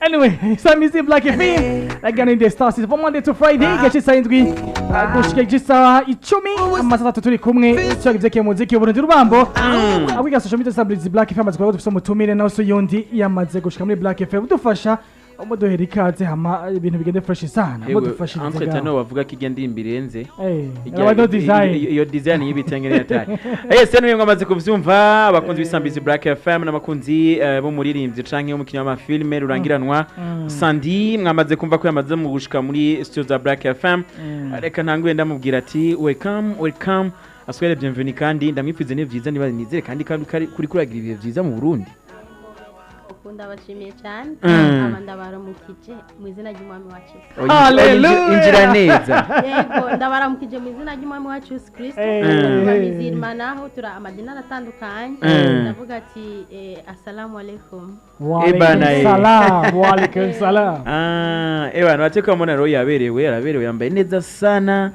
Anyway, Samizi Black FM again the stars is from Monday to Friday, igihe cy'isaha 7 gushika igihe 10, amasaha 3 turi kumwe icyo givye muziki Burundi rubambo abiga social media Samizi Black FM amaze kuba dufise umutumire nawe so yundi yamaze gushika muri Black FM udufasha umuduhera ikaze, hama ibintu bigende fresh sana mudufashirize. Entre ngaho. Bavuga ko ijya ndirimbo irenze. Aba design. Iyo design y'ibitenge ni yatari. Se n'uyu amaze kuvyumva, abakunzi b'isambizi Black FM n'abakunzi b'umuririmbyi canke w'umukinyi w'amafilme rurangiranwa Sandy, mwamaze kumva ko yamaze mu gushika muri studio za Black FM. Reka ntanguye ndamubwira ati welcome, welcome, aswere bienvenue, kandi ndamwipfuze ni vyiza, niba nizere kandi kuri kuragira ibihe vyiza mu Burundi. Ukunda bashimiye cyane. Aba ndabaramukije mu izina ry'umwami wacu Yesu. Hallelujah. Injira neza. Yego, ndabaramukije mu izina ry'umwami wacu Yesu Kristo. Abamizirima naho tura amadini aratandukanye. Ndavuga ati assalamu alaikum. Wa Ebana, alaikum eh. salam, wa alaikum salam. Ah, ewa bate ko mbona rero yaberewe, araberewe, yambaye neza sana,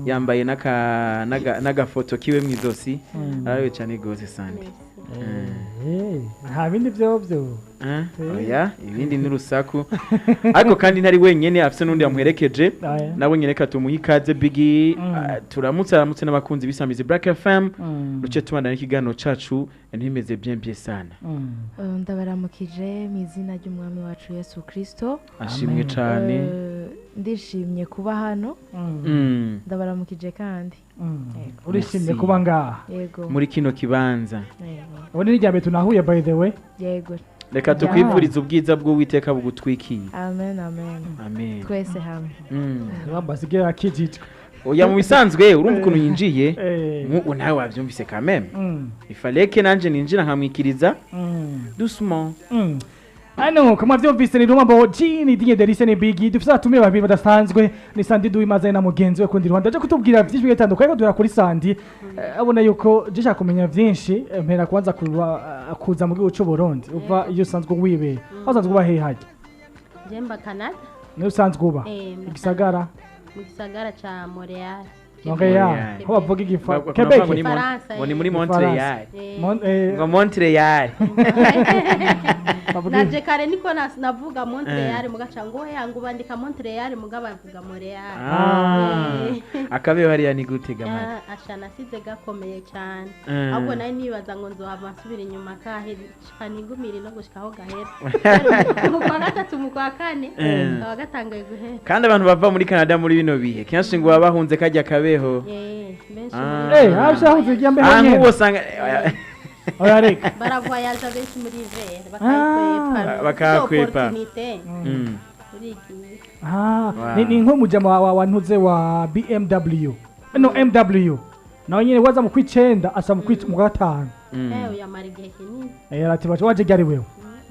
yambaye n'aka n'agafoto kiwe mw'izosi, araberewe cyane gose Sandy. Nta bindi byo. Ah, oya, ibindi ni urusaku, ariko kandi ntari wenyene, afise n'undi yamuherekeje. Aya. Nawe nyene reka tumuhe ikaze, Biggie. Ah, turamutse, aramutse n'abakunzi b'Isamizi Black FM, ruce tubandana n'ikiganiro cacu ntimeze bien bien sana. Ndabaramukije mu izina ry'umwami wacu Yesu Kristo. Ashimwe cane. Ndishimye kuba hano. Ndabaramukije kandi. Yego. Urishimye Merci. kuba ngaha? Yego. Muri kino kibanza. Yego. Ubu ni irya mbere tunahuye, by the way. Yego. Reka tukwifurize ubwiza bw'Uwiteka bugutwikiye. Amen, amen. Amen. Twese hamwe. Rubambo asigaye akijijwe. Oya, mu bisanzwe urumva ukuntu yinjiye, nk'ubu nawe wabyumvise kameme, ifaleke nanje ninjira nkamwikiriza doucement. Ano kama vyumvise ni Rumambo Jean Dinye Delise ni Biggie, dufise abatumiwe babiri badasanzwe, ni Sandy Duwimaze na mugenzi we kundi Rwanda aje kutubwira vyinshi bigiye bitandukanye. Ariko duhera kuri Sandy. Abona yuko je nshaka kumenya vyinshi, mpera kwanza kuba kuza mu gihugu c'u Burundi uva iyo usanzwe wibera, aho usanzwe uba hehe harya? Jemba Canada. Niyo usanzwe uba? Mba igisagara? Mu gisagara ca Montreal. Montreal. Montreal. Aho bavuga igifa Ngo Quebec. ni Faransa, ngo ni muri Ifaransa. Montreal. Mon Ngo Montreal. Bavuga Naje kare niko navuga Montreal, mugaca ngo oya, ngo bandika Montreal muga bavuga Montreal. Ah, akabeho hariya ni gute gamari? Ah, asha nasize gakomeye cyane. Ahubwo nari nibaza ngo nzohava nsubira inyuma kahe nigumire no gushika aho gahera mu kwa gatatu, mu kwa kane kaba gatanguye guhera. Kandi abantu bava muri Canada muri bino bihe kenshi ngo baba bahunze kajya kabeho. Benshi Ah. Abashahuze irya mbeho Ah, nyene. nk'ubu usanga Oya reka. Baravoyaja benshi muri hiver bakayikwepa. Bakayakwepa. Opportunité urigiye. Ah, Wow. ni nk'umujama wa ntuze wa BMW. No MW. Nawe nyene waza mu kwicenda asa mu gatanu. Uyamara igihe kinini. Ati baje waje ryari wewe?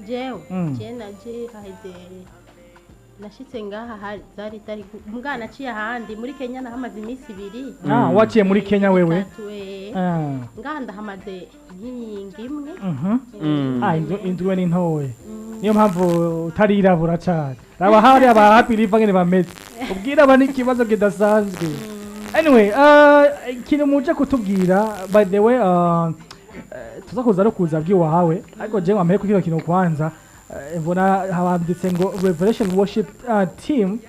Jewe je naje haheze, nashitse ngaha zari tariki mbwa naciye ahandi muri Kenya nahamaze iminsi 2. Ah, waciye muri Kenya wewe. 3. Ah. Ngaha ndahamaze nk'iyingi imwe. Ah, indu ni ntoye. Niyo mpamvu utarirabura cyane. Raba hari aba happy riva ngene bameze. Ubwira ni ikibazo kidasanzwe. Anyway, ikintu muje kutubwira, by the way, tuza kuza no kuza bw'iwawe, ariko jewe wamere kuri kino kintu kwanza, mbona habanditse ngo Revelation Worship Team,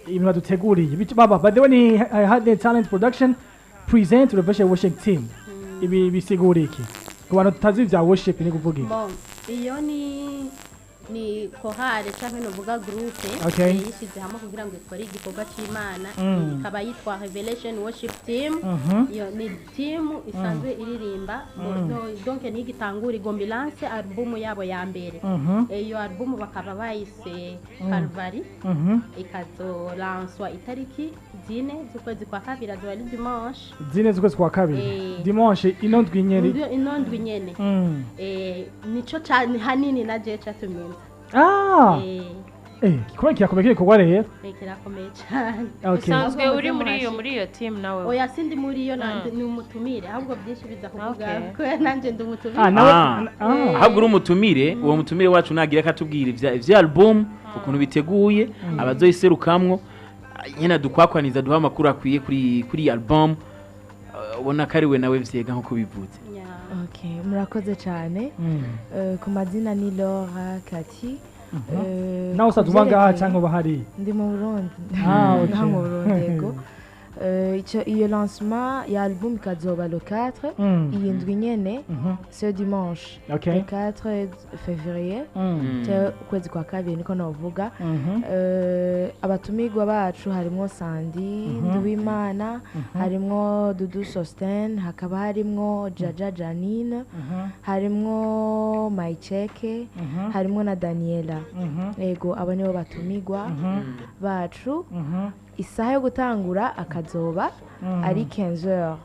ibintu baduteguriye. Baba, by the way, ni Hidden Talent Production present Revelation Worship Team. Ibi bisigura iki ku bantu tutazi ibya worship? Ni kuvuga iki? Bon, iyo ni kohare cyangwa novuga groupe yishyize hamwe kugira ngo ikore igikorwa cy'Imana, ikaba yitwa Revelation Worship Team. Iyo ni team isanzwe iririmba. Donc niyo igitangura igomba ilance album yabo ya mbere. Iyo album bakaba bayise Calvary, ikazolanswa itariki 4 z'ukwezi kwa kabiri, azoba ari dimanche. 4 z'ukwezi kwa kabiri? Dimanche ino ndwi nyeri? Ino ndwi nyene. Nico cane hanini na je catumye nza. Ah. Kubera kirakomeye kiri gikorwa rero. Kirakomeye cane. Okay. Usanzwe Ahubwo uri muze muri iyo muhashike. muri iyo team nawe? Oya, sindi muri iyo, ni umutumire, ahubwo byinshi biza kuvuga kubera nanje ndi umutumire. Ah, nawe. Ah. Ah. Ahubwo uri umutumire, uwo mutumire wacu nagira akatubwira ivya album ukuntu biteguye, abazoyiserukamwo, nyene adukwakwaniza, duha amakuru akwiye kuri iyi album. Ubona ko ari we nawe vyega nkuko bivuze. Yeah. Okay, murakoze cyane. Ku mazina ni Laura Kati. Nawe usanzwe uba ngaha cyangwa uba hariya? Ndi mu Burundi. Ah, okay. Ngaha mu Burundi, yego. Iyo lancement ya album ikazoba le 4, iyi ndwi nyene, ce dimanche, le 4 février, cyo ukwezi kwa kabiri niko novuga. Abatumirwa bacu harimwo Sandi Nduwimana, harimwo Dudu Sosten, hakaba harimwo Jaja Janine, harimwo Maicheke, harimwo na Daniela. Yego, abo nibo batumirwa bacu. Isaha yo gutangura akazoba ari 15h.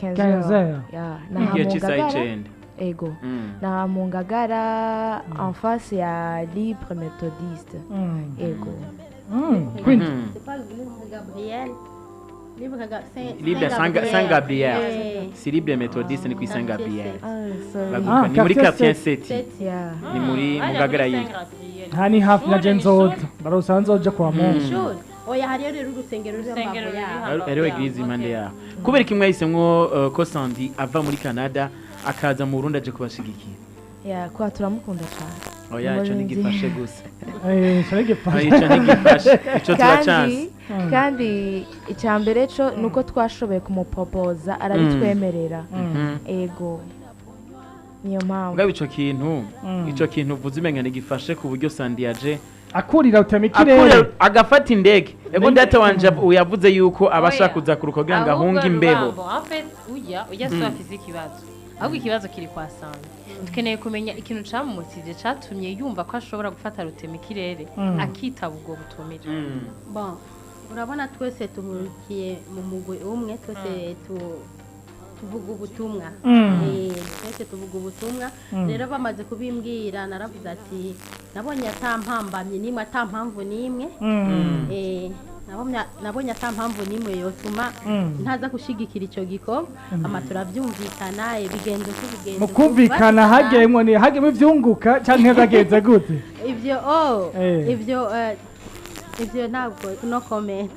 15h. Ya, na Igihe cy'isaha mu Ngagara. 9. Ego, na mu Ngagara, en face ya Libre Methodiste. Ego. Queen. C'est pas Libre Gabriel. Libre Libre Saint Saint Gabriel. Eh. Si Libre Methodiste, ni ku Saint Gabriel. Ah, sorry. Baguka Ah, ni muri quartier quartier sept. 7. Yeah. Ni muri Mugagara yitwa. Nta ni hafi na je nzoza ndarusa nzoja kwa Mungu. Ishuri. Oya, hariyo rero urusengero ruri Urusengero hambavu ruri yaho. hambavu. Hariho église impande yaho. Kubera kimwe yahisemwo ko Sandy ava muri Canada akaza mu Burundi aje kubashigikira? Yeah, kwa turamukunda cyane. Oya, ico Umurinzi. ntigifashe gusa. Eh, cyari gifashe. Oya, ico ntigifashe, ico turacanse. Kandi icya mbere cyo ni uko twashoboye kumupopoza arabitwemerera. Ego, niyo mpamvu. Mugabo ico kintu uvuze umenga ntigifashe ku buryo Sandy yaje akurira utema ikirere. Agafata indege. Ego, data wanje yavuze yuko aba ashaka Oya. kuza kuruka kugira ngo Ahubwo ahunge imbeho. Rubambo, en fait, ujya si we afise ikibazo, ahubwo ikibazo kiri kwa Sandi. Dukeneye kumenya ikintu camumotivye, catumye yumva ko ashobora gufata rutema ikirere akitaba ubwo butumire. Bon, urabona twese tuhurikiye mu mugwi umwe, twese tuvuga ubutumwa. Twese tuvuga ubutumwa. Rero bamaze kubimbwira naravuze ati nabonye atampambamye nimwe, ata mpamvu n'imwe. Nabonye ata mpamvu n'imwe yotuma ntaza gushigikira ico gikorwa. Ama turavyumvikana, bigenda uko bigenda Mu uko. kumvikana Bashika- hagemwo ni hagemwo ivyunguka canke bagenze gute? Ivyo, oh, ivyo ntabwo, no comment,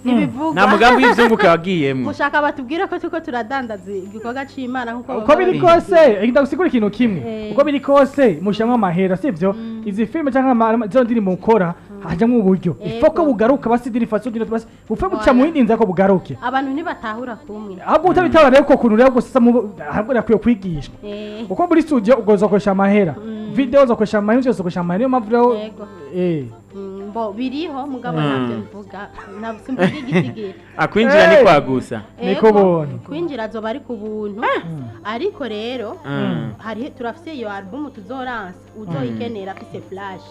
ntibivugwa. Nta mugambi w'ivyunguka wagiyemwo. Mushaka batubwire ko turiko turadandaza igikorwa c'Imana nkuko Uko baba biri babivuga. kose, ndagusigura ikintu kimwe. Uko biri kose mushiramwo amahera, sivyo? Izi filime canke izo ndirimbo mukora hajamwo uburyo. Ifo ko bugaruka basidira ifaso dino basi bupfe buca mu yindi nzira ko bugaruke. Abantu ntibatahura kumwe. Ahubwo utabitaba rero uko kuntu rero gusa ahubwo rakwiye kwigishwa. Kuko muri studio ugoza amahera, video uzokoresha amahera, byose ukoresha amahera, niyo mpamvu rero Yego. Bo biriho, mugabo ntabyo mvuga, ntabwo simvuga igisigiri. Akwinjira ni kwagusa. Ni ku Ego, buntu. Kwinjira azoba ari ku buntu, ariko rero hari turafise iyo album tuzoransa, uzoyikenera afise flash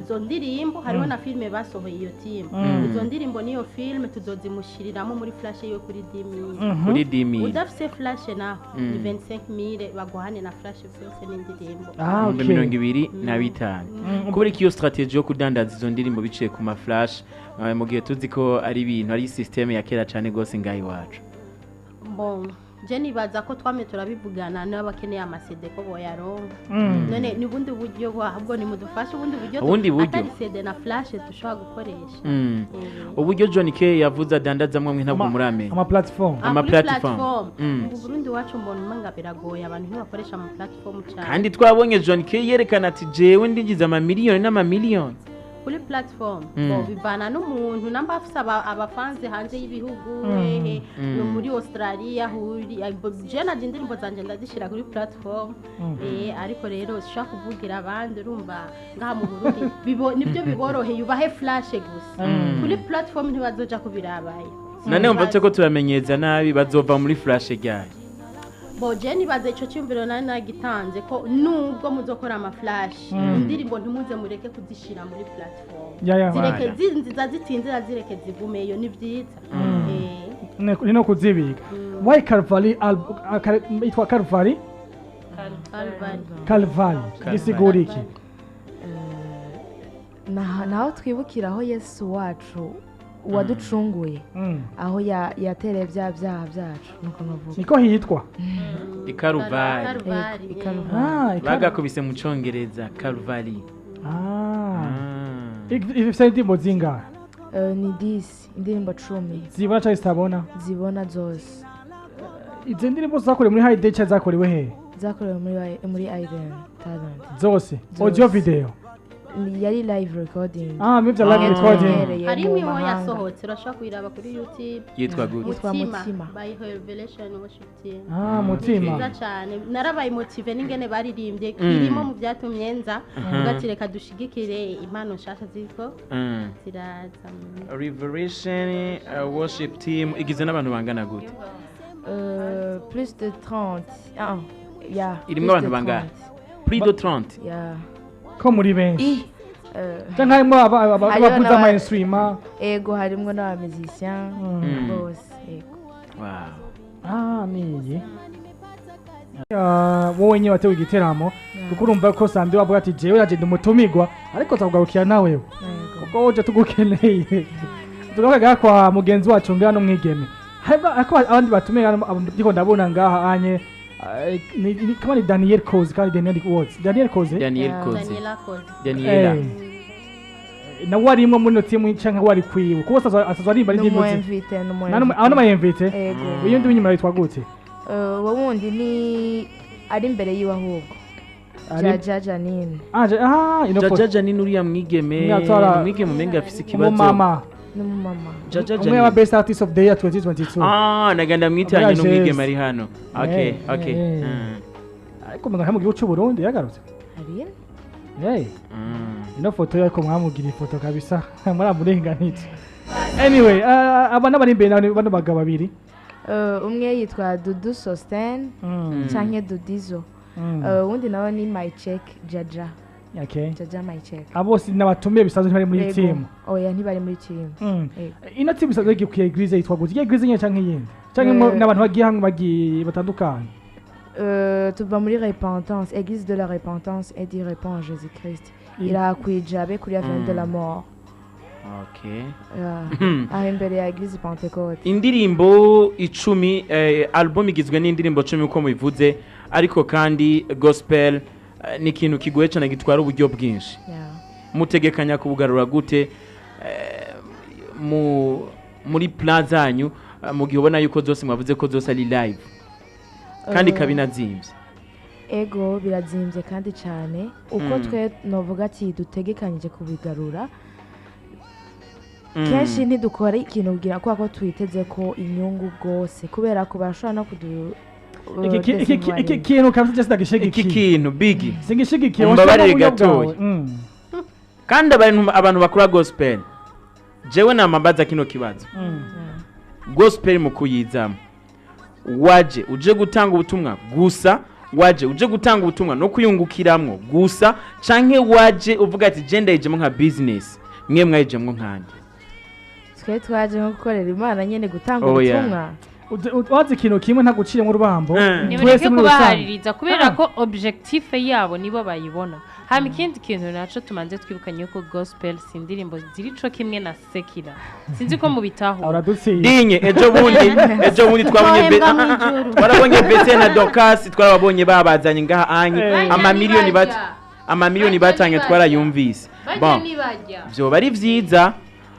izo ndirimbo, hariho na filme basohoye iyo team. Izo ndirimbo n'iyo filme tuzozimushiriramo muri flash yo kuri 10 000. Kuri 10 000. Udafise flash naho ni 25 000, baguhane na flash byose n'indirimbo. Ah, Ibihumbi okay. 25. Kubera ko iyo strategy yo kudandaza izo ndirimbo biciye ku ma flash, mu gihe tuzi ko ari ibintu ari système ya kera cyane rwose ngaho iwacu? Bon, je nibaza ko twamye turabivugana n'abakeneye ama CD ko boyaronka. None ni ubundi buryo ahubwo nimudufashe ubundi buryo Ubundi buryo. atari CD na flash dushobora gukoresha. Uburyo John K yavuze adandazamwo mwe ntabwo muramenya. Ama platform. Ah, Ama kuri platform. platform. Mu Burundi wacu mbona umenga biragoye, abantu ntibakoresha ama platform cyane. Kandi twabonye John K yerekana ati jewe ndinjiza amamiliyoni n'amamiliyoni. Kuri platform, bo bivana n'umuntu namba afise abafanzi hanze y'ibihugu, hehe, no muri Australia huri je naje indirimbo zanje ndazishira kuri platform. Ariko rero sishobora kuvugira abandi, urumva ngaha mu Burundi nibyo biboroheye, ubahe flash gusa, kuri platform ntibazoja kubirabayo. None mva ko turamenyeza nabi, bazova muri flash ryari? Bo je nibaze ico cyumviro nari nagitanze ko nubwo muzokora ama flash, indirimbo ntimuze mureke kuzishira muri platform. Ya. Zireke Voilà. zinziza zitinzira, zireke zigumeyo, ni vyiza. Ni no kuzibika. Why Calvary yitwa Calvary? Calvary. Calvary gisigura iki? Naho twibukira aho Yesu wacu waducunguye, aho yatereye bya byaha byacu, nuko navuga. Niko hitwa? Ikaruvari. Calvary. Ego, Ikaruvali. Ah, Bagakubise mu congereza Calvary. Ah. Ifise indirimbo zingahe? Ni 10, indirimbo 10. Zibona cyangwa zitabona? Zibona zose. Izo ndirimbo zakorewe muri high day cyangwa zakorewe hehe? Zakorewe muri Iden Talent. Zose? Zose. Audio, video? Yari live recording. Ah, mivyo live Ah. recording. Tumenyereye Harimo mu imwe mahanga. yasohotse, urashobora kuyiraba kuri YouTube. Yitwa gute? Yitwa Mutima Mutima. by Revelation Worship Team. Ah, Mutima. Nziza cyane, narabaye motivé n'ingene baririmbye. Kirimo mu byatumye nza uvuga ati reka dushigikire impano nshasha ziriko ziraza. Revelation Worship Team igizwe n'abantu bangana gute? Plus de 30. Ah, yeah. Irimwo Plus abantu de bangahe? 30. Plus de 30? Yeah. Ko muri benshi. Canke harimwo Hariho abavuza ama instrument? Ego, harimwo n'aba musiciens bose. Ego. Wow. Ah, niyi. Ah, wowe nyine watewe igiteramo, kuko urumva ko Sandi wavuga ati jewe naje umutumigwa, ariko tukugarukira nawe Ego. kuko uje tugukeneye. Tugaruka kwa mugenzi wacu ngaha n'umwigeme. Harimo ariko abandi batumiye hano, abo ndiko ndabona ngaha anye kama ni Daniel Koze, kandi Daniel Watts, Daniel Koze. Daniel Yeah. Koze. Daniela Koze. Daniela. Nawe arimwo muri ino timu canke wari kwiwe, kuko asaza arimba ari N'umu ndimuzi invité, n'umu aho n'ama invité. Ego. Iyo ndi w'inyuma yitwa gute? Uwo wundi ni ari imbere yiwe ahubwo. Jaja Janine. Ah, ah, ino foto. Jaja Janine, uriya mwigeme. Umwigeme umenga afise ikibazo. Umumama. N'umumama. Jaja Umwe wa Janine. best artist of the year 2022. Ah, naganda mwitanye Muri n'umwigeme Ageze. ari hano. Okay. Okay. Ariko umenga nta mu gihugu c'u Burundi yagarutse. Hari? Ino foto yo ariko mwamugira ifoto kabisa, muramurenganije. Anyway, aba n'abari imbere nabo bano bagabo babiri. Umwe yitwa Dudu Sosten canke Dudizo. Uwundi nawe ni My Check Jaja. Jaja My Check. Abo bose n'abatumiye bisanzwe, ntibari muri Ego. team? Oya, ntibari muri team. Ego. Ino team isanzwe igiye ku église yitwa gute? Iyo église nyene canke iyindi, canke n'abantu bagiye hamwe, bagiye batandukanye? Tuva muri Repentance, Église de la Repentance et du Repent en Jésus-Christ. Irakwijabe kuri avenue de la mort. Yeah. Aho imbere ya Église Pentecôte. Indirimbo 10, album igizwe n'indirimbo 10 uko mubivuze, ariko kandi gospel ni ikintu kigoye cyane, gitwara uburyo bwinshi. Mutegekanya kubugarura gute muri plan zanyu, mu gihe ubona yuko zose mwavuze ko zose ari live kandi ikaba inazimvye? Ego, birazimbye kandi cyane. Uko twe novuga ati dutegekanyije kubigarura, kenshi ntidukora ikintu kugira kubera ko twiteze ko inyungu bwose, kubera ko barashobora no kudu Iki kintu kabisa just Iki ndagishigikiye. kintu bigi Singishigikiye. Umbabarire Washiramo uburyo gatoya. bwawe. Kandi abantu bakora gospel, jewe namambaza kino kibazo: gospel mu kuyizamo, waje uje gutanga ubutumwa gusa, waje uje gutanga ubutumwa no kuyungukiramwo gusa, canke waje uvuga ati je ndayijemo nka business? Mwe mwayijemwo nkande? Twe twaje nko gukorera Imana nyine, gutanga Oh, yeah. ubutumwa. Wazi ikintu kimwe ntaguciyemo urubambo. Nibareke Twese muri rusange. kubahaririza kubera Ah. ko objectif yabo nibo bayibona. Hama ikindi kintu naco tumanze twibukanye yuko gospel si indirimbo ziri co kimwe na secular, sinzi ko mubitahura. Uradutsinda. Dinye, ejo bundi twabonye Tuzohembwa mw'ijuru. twarabonye Bese na Dorcas, twarababonye babazanye ngaha anye. Amamiliyoni bat amamiliyoni batange twarayumvise. Bon, vyoba ari vyiza,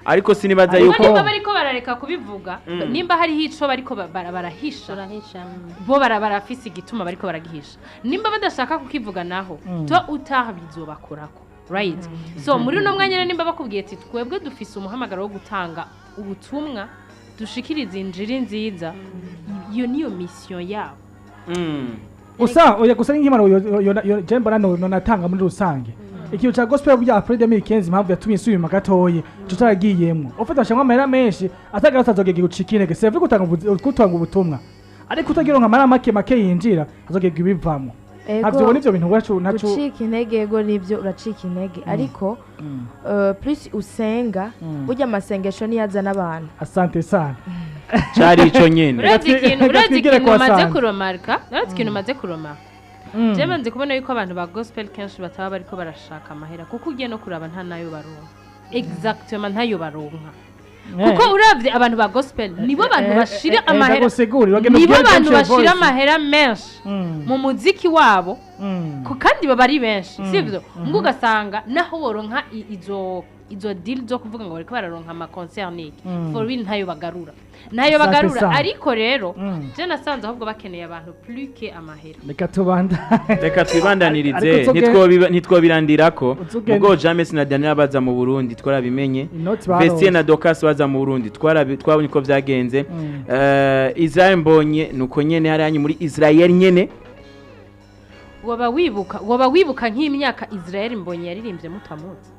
ariko sinibaza Kuko yuko nimba bariko barareka kubivuga, nimba hariho ico bariko barahisha, Turahisha. bo barafise igituma bariko baragihisha. Nimba badashaka kukivuga naho, to utaha bizobakorako, right? So muri uno mwanya rero, nimba bakubwiye ati twebwe dufise umuhamagaro wo gutanga ubutumwa, dushikiriza injiri nziza, iyo niyo mission yabo. Gusa oya, gusa ni nk'imana je mbona no natanga muri rusange ikintu ca gospel burya après 2015, impamvu yatumye isubima gatoyi tutaragiyemwo, ufite bashamwa amahera menshi atagira atazogega gucika intege. C'est vrai, gutanga ubutumwa, ariko utagira nka amahera make make yinjira, azogega ibivamwo. Ntabyo ubona ivyo bintu wacu naco? Gucika intege, ego nibyo, uracika intege, ariko plus usenga, burya amasengesho niyo azana abantu. Asante sana. Cari ico nyene. Urazi ikintu Reka urazi twigire ikintu kwa umaze Sandra. kuromarka, urazi ikintu umaze kuromarka? Je manze kubona yuko abantu ba gospel kenshi bataba bariko barashaka amahera, kuko ugiye no kuraba nta nayo baronka, exactement ntayo baronka, kuko uravye abantu ba gospel nibo bantu bashira amahera, Ndagusigurira, bagenda nibo ubwire bantu James bashira Voice. amahera menshi mu muziki wabo, kandi baba ari benshi, sivyo? Ngo ugasanga naho woronka izo Izo deal zo kuvuga ngo bariko bararonka ama concert niki, for real ntayo bagarura, ntayo bagarura. Ariko rero je nasanze ahubwo bakeneye abantu plus que amahera. Reka tubanda. Reka twibandanirize. Ariko Ntitwobirandirako. Uzogende. Ubwo James na Daniel baza mu Burundi twarabimenye. Inoti baronse. Vestine na Dorcas baza mu Burundi twabonye uko vyagenze. Israel Mbonye nuko nyene hariya muri Israel nyene. Waba wibuka nk'imyaka Israel Mbonye yaririmbye mutamuzi,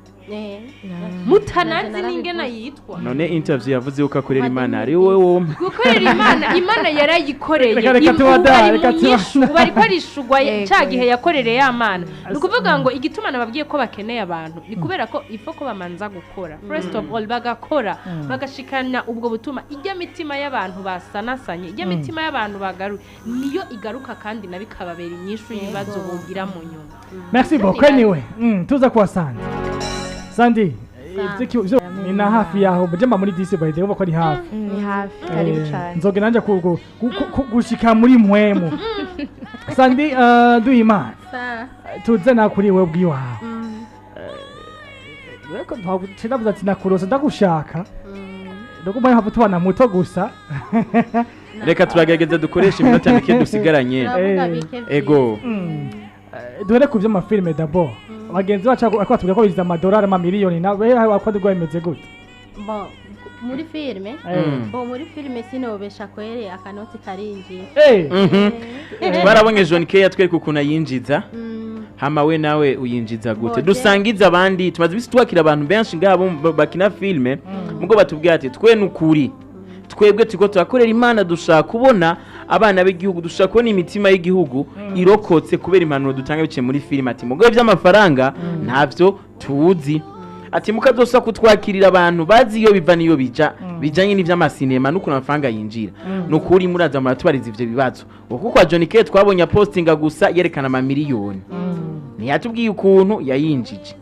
mutanazi n'ingena yitwa? None interview yavuze yuko akorera Imana ari wowe wompe. Gukorera Imana, Imana yarayikoreye. Reka tubandanye, Ari reka mu nyishu, tubandanye. ubu ariko arishugwa Yego, ca gihe yakorereye ya Mana. Ni ukuvuga ngo igituma nababwiye ko bakeneye abantu ni kubera ko ifo ko bamanza gukora first of all, bagakora, bagashikana ubwo butuma ijya mitima y'abantu basanasanye, ijya mitima y'abantu bagaruye, niyo igaruka kandi nabo ikababera inyishu y'ibibazo bogira mu nyuma. Merci beaucoup. Anyway, tuza kuwa Sandi. Sandi, ni na hafi yaho, mba muri disi by the way, ko ari hafi. Ni hafi, karibu cyane. Nzoge nanje gushika muri mpwemu. Sandi, Duhimana, tuze nakuri wewe bwiwawe. Reko ntabwo ati nakurose ndagushaka. Nuko mbaye hapo tubana muto gusa. Reka turagerageza dukoreshe iminota mike dusigaranye. Turavuga bike. Ego. Duhere ku vy'amafilime d'abord. Bagenzi bacu ariko batubwira ko bigize amadolari amamiliyoni, nawe wakwadigwa bimeze gute? Bon, muri filime, bon, muri filime sinobesha kwere, akanoti karinjiye. Twarabonye John K yatwereka ukuntu ayinjiza. Hama we nawe uyinjiza gute? Boje. Dusangiza abandi. Tumaze imisi twakira abantu benshi ngabo bakina filime, mugo batubwira ati twe nukuri twebwe turiko turakorera Imana, dushaka kubona abana b'igihugu, dushaka kubona imitima y'igihugu irokotse kubera impanuro dutanga biciye muri filime. Ati mugo by'amafaranga ntavyo tuzi. Ati mukazosa kutwakirira abantu bazi iyo biva n'iyo bija bijanye n'ivy'amasinema n'ukuntu amafaranga yinjira. Nukuri muraza muratubariza ivyo bibazo, kuko kwa John K twabonye apostinga gusa yerekana amamiliyoni, ntiyatubwiye ukuntu yayinjije.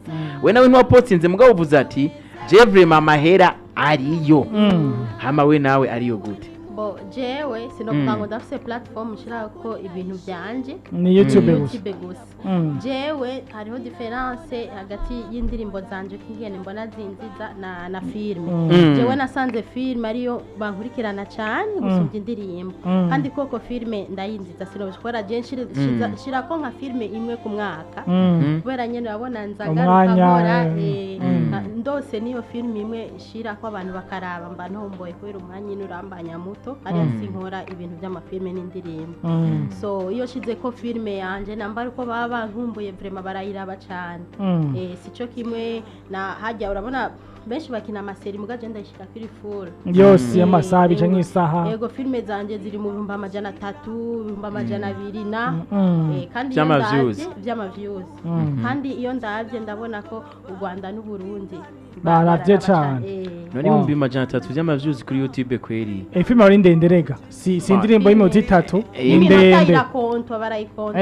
We nawe ntiwapostinze, mugabo uvuze ati je vraiment amahera ariyo. Hama we nawe ariyo gute? Bo, jewe sinovuga ngo ndafise platform nshirako ibintu byanje. Ni YouTube gusa. YouTube gusa. Jewe hariho différence hagati y'indirimbo zanje kingene mbona zinziza na filme. Jewe nasanze filme ariyo bankurikirana cyane gusumbya indirimbo. Kandi koko filme ndayinziza, sinobishobora je nshirako nka filme imwe ku mwaka, kubera nyene urabona nza ngaruka Umwanya, nkora, ndose niyo filme imwe nshirako abantu bakaraba, mba ntomboye kubera umwanya nyine urambanya muto, ariyo sinkora ibintu by'amafilme n'indirimbo. So iyo nshize ko filme yanje namba ariko baba bankumbuye, vraiment barayiraba cyane. Sico kimwe na hajya urabona benshi bakina ama séries, muga je ndayishira kuri full. Yose y'amasaha abiri canke isaha. Yego, filme zanje ziri mu 300,000, 200,000 na kandi iyo Vy'ama views. ndavye vy'ama views. Kandi iyo ndavye ndabona ko u Rwanda n'u Burundi Baravye bararaba cane. None 300,000 vy'ama views kuri YouTube kweri? Filime ari ndende rega, si indirimbo y'iminota 3, ni Iminota ndende. irakontwa, barayikonta.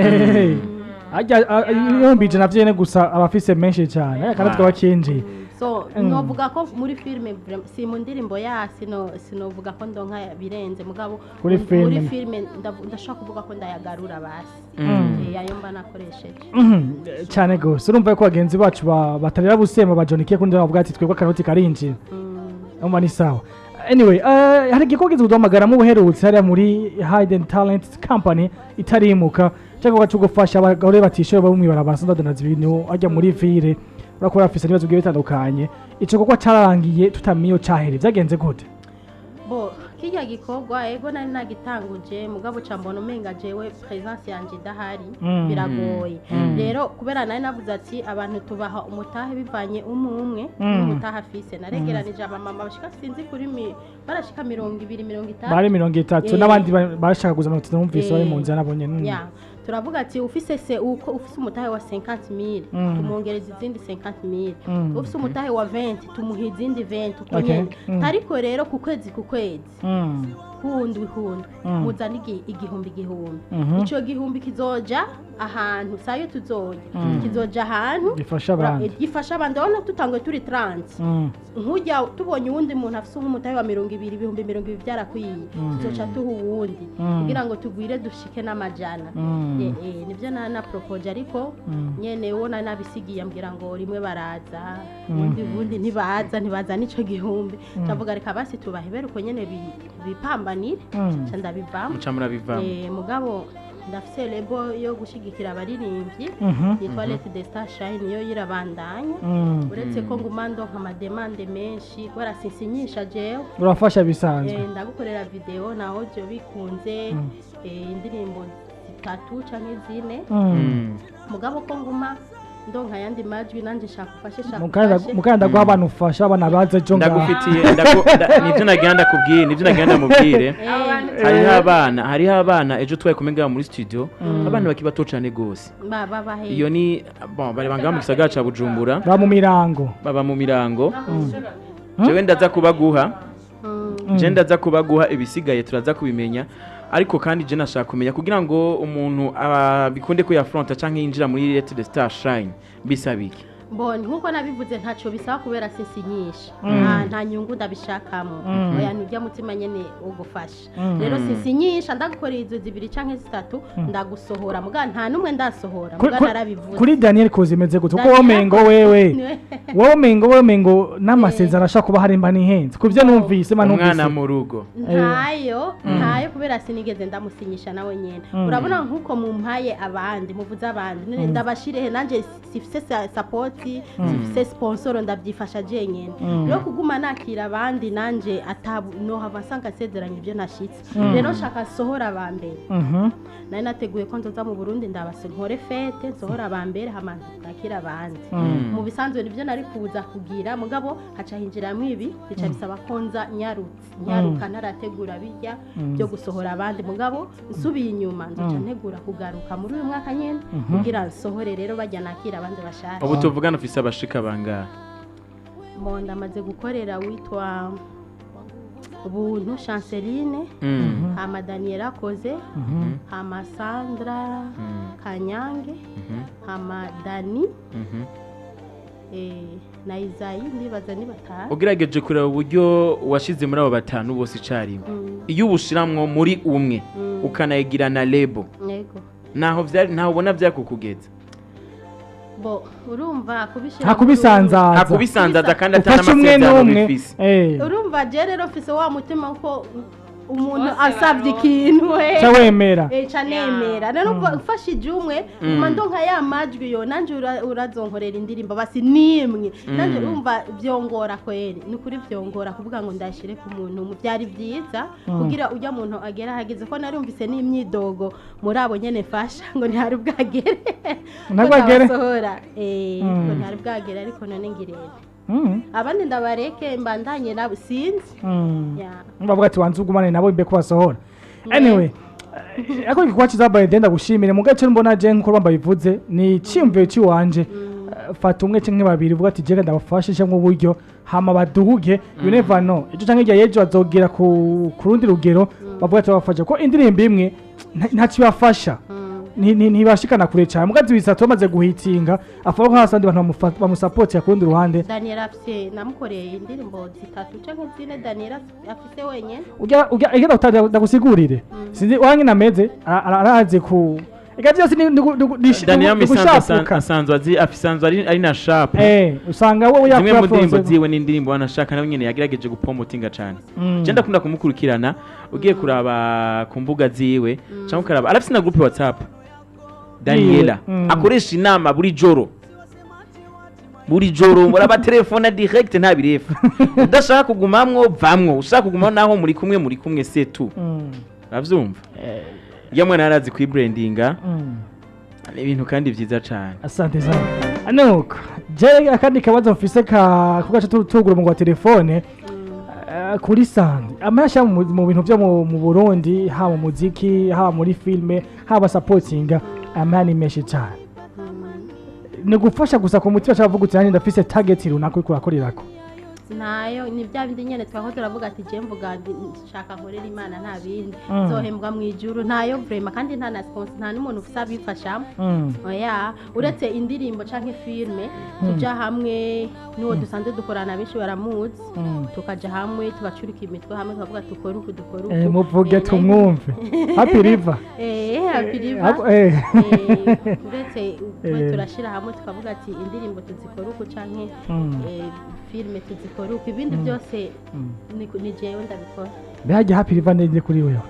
Harya 100,000 vyene gusa abafise menshi cane, kandi twaba kinjiye. So novuga ko muri filme si mu ndirimbo ya sinovuga ko ndonka birenze, mugabo Kuri muri filme. filme ndashobora kuvuga ko ndayagarura basi. Ayo mba nakoresheje. Cyane gose. Urumva ko bagenzi bacu batarera busema ba John K kundi bavuga ati twebwe akanoti karinjira. Umva ni sawa. Anyway, hari igikorwa kuduhamagaramo ubuherutse hariya muri Hidden Talent Company itarimuka, cyangwa cyo gufasha abagore batishoboye bo mw'ibarabara basanzwe badandaza ibintu hajya muri ville, urakora bafise ibibazo bigiye bitandukanye. Ico gikorwa cararangiye tutamenye iyo cahere, vyagenze gute? Bo, kirya gikorwa, ego, nari nagitanguje, mugabo ca mbona umenga jewe presence yanje idahari biragoye. Rero kubera nari navuze ati abantu tubaha umutahe bivanye umwe umwe n'umutahe afise, naregeranije abamama bashika sinzi kuri barashika 20, 30. Bari 30 n'abandi bashaka kuza 30, numvise bari mu nzira nabo nyene. Ya, turavuga ati ufise se uko ufise umutahe wa 50,000, tumwongereza izindi 50,000. Ufise umutahe wa 20, tumuha izindi 20 uko nyene. Ariko rero ku kwezi ku kwezi. Kundwi kundwi muzane igihumbi igihumbi. Ico gihumbi kizoja ahantu, sayo tuzoja, kizoja ahantu gifasha abandi. Gifasha abandi. Urabona tutanguye turi 30, nkujya tubonye uwundi muntu afise nk'umutahe wa 20, 20,000 byarakwiye, tuzoca tuha uwundi kugira ngo tugwire dushike n'amajana. Nivyo na propoje, ariko nyene wo nari nabisigiye ambwira ngo rimwe baraza, ubundi ntibaza n'ico gihumbi. Ndavuga reka basi tubahebere uko nyene bipambanire. Nca ndabivamo. Muca murabivamo. Mugabo ndafise label yo gushigikira abaririmbyi yitwa Let the Star Shine, yo yirabandanya, uretse ko nguma ndonka ama demandes menshi kubera sinsinyisha jewe. Urafasha bisanzwe. Ndagukorera video na audio bikunze, indirimbo zitatu canke zine. Mugabo ko nguma ndonka ayandi majwi, nanje nshaka ufashe, shaka ufashe. Mukanda guha abantu, ufasha abana baze ejo ngaha. Ndagufitiye nivyo nagira ndakubwire, nivyo nagira ndamubwire. Hariho abana ejo twari kumwe ngaha muri studio, abana bakiri bato cane gose. Babahe? Iyo ni bon, bari bangaha mu gisagara ca Bujumbura. Ba mu Mirango. Baba mu Mirango. Jewe ndaza kubaguha. Je ndaza kubaguha, ibisigaye turaza kubimenya. Ariko kandi je nashaka kumenya, kugira ngo umuntu bikunde ko yafronta canke yinjira muri Let the Star Shine, bisaba iki? Mbonye nkuko nabivuze, ntacyo bisaba kubera sinsinyisha. Nta nyungu ndabishakamo. Oya, nujya mutima nyene wo gufasha. Rero sinsinyisha, ndagukorera izo zibiri canke zitatu, ndagusohora, muga nta numwe ndasohora. Muga narabivuze. Kuri Daniel koze imeze gute? Kuko Daniel womengo wewe wowe mengo n'amasezerano ashobora kuba hari mba nihenze kubyo numvise mba Umwana numvise. mu rugo. Ntayo, kubera sinigeze ndamusinyisha nawe nyene. Urabona nkuko mumpaye abandi, muvuze abandi, none ndabashirehe? Nanje sifise support, sifise sponsor, ndabyifasha jenyene. Rero kuguma nakira abandi nanje atabu nohava nsanga nsezeranye ibyo nashitse. Rero nshaka nsohora aba mbere. Nari nateguye ko nzoza mu Burundi, ndabase nkore fête, nsohora aba mbere, hama nakira abandi. Mu bisanzwe nibyo nari kuza kugira, mugabo haca hinjiramo ibi, bica bisaba ko nza nyarutse, nyaruka, ntarategura bijya byo gusohora abandi. Mugabo nsubiye inyuma, nzoca ntegura kugaruka muri uyu mwaka nyene kugira nsohore rero bajya, nakira abandi bashasha. Ubu tuvugana ufise abashika bangahe? Mo ndamaze gukorera witwa Buntu Chanceline, hama Daniela akoze, hama Sandra Kanyange, hama Dani, na Izayi, ndibaza ni batanu. Ugerageje kureba uburyo washize muri abo batanu bose icarimwe, iyo ubushiramwo muri umwe, ukanayigira na label, naho vyari, ntaho ubona vyakukugeza? Bo urumva kubishira Nta kubisanzaza. Nta kubisanzaza kandi atari Ufashe umwe amasezerano n'umwe. bifise. Urumva je rero mfise wa mutima ko umuntu Bose asabye baronka. ikintu Ca wemera. Ca nemera. Rero mfashije umwe, nguma ndonka ya majwi, yo nanje urazonkorera indirimbo basi nimwe nanje. Urumva vyongora kweri, ni ukuri vyongora kuvuga ngo ndashire ku muntu umwe. Byari vyiza kugira ujya muntu agera ahageze, ko narumvise n'imyidogo muri abo nyene mfasha ngo ntihari bwagere Ntabwo agere. ndabasohora, ngo ntihari bwagere, ariko none ngirebe abandi ndabareke mbandanye nabo, sinzi. Ya. Bavuga ati wanze ugumane nabo imbe kubasohora. Anyway, ariko igikorwa cyiza by the ndagushimire. Mu gace mbona je nkuko bamba bivuze ni icyumviro cy'iwanje. Fata umwe canke babiri, uvuga ati jega ndabafashe cyangwa uburyo, hama baduhuge. You never know, ejo canke hirya y'ejo bazogera ku rundi rugero, bavuga ati babafashe ko indirimbo imwe ntacyo ibafasha, ntibashikana kure cyane. Mugazi bisatu bamaze guhitinga, avuga ko hasi abantu bamusapotira ku rundi ruhande. Daniel afise, namukoreye indirimbo zitatu canke zine, Daniel afise wenyene. Ujya igenda ndagusigurire, sinzi wange nameze arazi ku ega byose Daniel ni Misanzu gushapuka. Asanzwe azi, asanzwe ari na sharp. Usanga wowe Zimwe mu ndirimbo yakura ziwe n'indirimbo wanashaka nawe nyene yagerageje gupromotinga cane. Je ndakunda kumukurikirana, ugiye kuraba ku mbuga ziwe cyangwa ukaraba, arafise na groupe WhatsApp Daniela akoresha inama buri joro, buri joro murabatelefona direct, nta birefu. Udashaka kugumamwo vamwo, ushaka kugumamwo naho muri kumwe, muri kumwe, c'est tout. Uravyumva, iyo mwana yarazi kwibrandinga, ni ibintu kandi vyiza cane. Asante sana. Nuko je akandi kabazo mfise ka kugaca tugura mu wa telefone, kuri sandi amasha mu bintu byo mu Burundi, haba mu muziki, haba muri filme, haba supportinga, amani menshi cyane, ni gufasha gusa ku mutima cyangwa uvuga uti nanjye ndafise target runaka uriko urakorerako? Ntayo, ni bya bindi nyene twaho turavuga ati je mvuga nshaka nkorera Imana, nta bindi, nzohembwa mu ijuru. Ntayo vraiment, kandi nta na sponsor, nta n'umuntu ufise abifashamo. Oya, uretse indirimbo canke filme tuja hamwe n'uwo dusanzwe dukorana, benshi baramuzi, tukaja hamwe tugacurika imitwe hamwe, tukavuga dukore uku, dukore uku. Muvuge tumwumve, Happy River. Happy River. Uretse twe turashira hamwe tukavuga ati indirimbo tuzikora uku canke filme tuzikora uku, ibindi byose ni jewe ndabikora. Mbega Happy River ndende kuri wewe?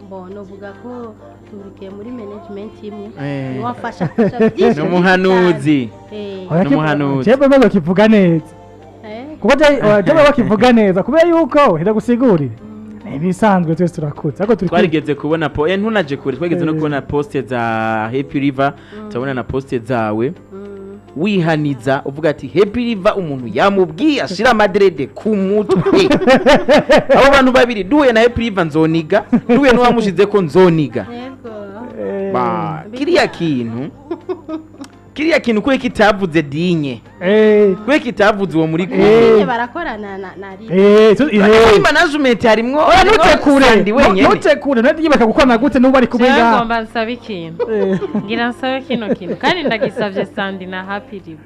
Bon, novuga ko turikiye muri management imwe, niwe afasha byinshi. Ni umuhanuzi. Oya, N'umuhanuzi. Jewe bamaze bakivuga neza, kuko jewe bakivuga neza kubera yuko hera gusigurire ni ibisanzwe, twese turakuze, ariko turi Twarigeze kubona po ntunaje kure, twageze no kubona poste za Happy River, turabona na poste zawe wihaniza uvuga ati Happy River umuntu yamubwiye ashira ama dreads ku mutwe, abo bantu babiri duhuye na Happy River nzoniga, duhuye n'uwamushize ko nzoniga. Yego. Ba, kiriya kintu kwe kitavuze dinye, kwe kitavuze uwo muri kumwe. Nyine barakorana na River. Muri management harimwo Oya, ntute kure. Sandy wenyene. Ntute kure, none baka gukorana gute n'ubu bari kumwe Jewe ngaha? ngomba nsabe ikintu. Ngira nsabe kino kintu kandi ndagisavye Sandy na Happy River.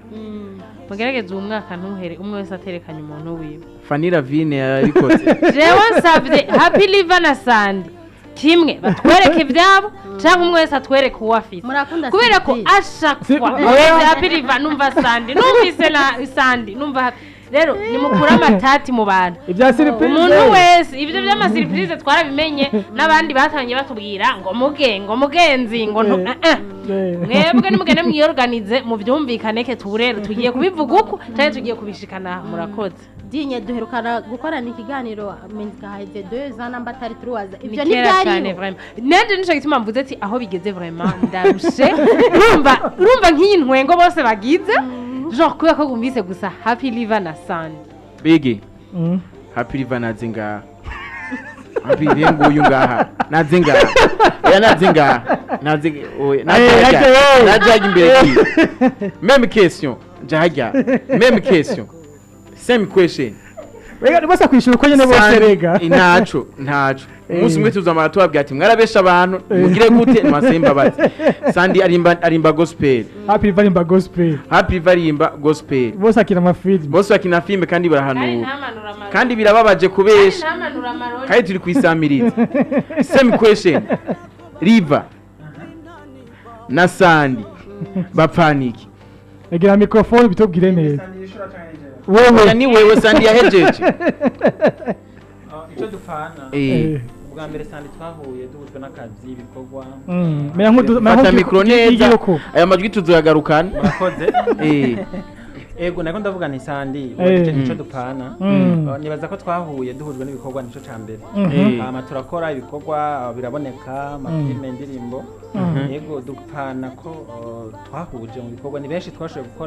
Mugerageze uwo mwaka ntuhere umwe wese aterekanye umuntu wiwe. Fanny Lavine yarabikoze. Jewe nsavye Happy River na Sandy kimwe batwereke ivyabo, canke umwe wese atwereke uwo afise, Murakunda kubera ko surprise. ashakwa Oya. numvise Happy River, numva Sandy, numvise na Sandy, numva Happy. Rero nimukure amatati mu bantu. Ibya surprise. Umuntu wese, ibyo by'ama surprise twarabimenye, n'abandi batangiye batubwira ngo muge ngo mugenzi ngo ntu mwebwe nimugende mwiyorganize mubyumvikane ke turero tugiye kubivuga uku cyangwa tugiye kubishikana. Murakoze. Dinye duherukana gukorana ikiganiro haheze 2 ans namba atari 3 ans. Ni Ibyo kera cyane. ntibyariho. Vraiment nanje nico gituma mvuze ati aho bigeze vraiment ndarushe, urumva nk'iyi ntwengo bose bagize genre kubera ko bumvise gusa Happy Liver na Sandy. Bigi. Happy River naze ngaha, Happy River nguyu ngaha, naze ngaha, oya, naze ngaha, naze, oya, naze hajya. Naze hajya imbere yiwe, même question, nja hajya, même question, same question. Rega bose kwishura uko nyene bose. Rega. Ntaco umunsi umwe tuzamara tubabwira ati mwarabesha abantu, mugire gute ntibasabe imbabazi. Sandi arimba gospel. Happy River arimba gospel. Happy River arimba gospel. Bose akina amafilm. Bose bakina filime kandi Kandi barahanura. ntamanura amarori. Kandi birababaje Kandi kubesha. ntamanura amarori. Kandi turi kwisamiriza. Same question, River na Sandi bapfana iki? Egera microphone bitubwire neza. Oya, Wewe. ni wewe, Sandi yahejeje. Icyo dupfana, ubwa mbere Sandi twahuye duhujwe n'akazi, ibikorwa. Mera nk'udu mera Fata micro neza. nk'igihugu. Aya majwi tuzoyagarukana. Murakoze. Ego, nako ndavuga nti Sandi icyo dupfana, nibaza ko twahuye duhujwe n'ibikorwa, nicyo ca mbere. Hama turakora ibikorwa, biraboneka, amafilime, indirimbo. Yego, dupfana ko twahuje mu bikorwa, ni benshi twashoboye gukora.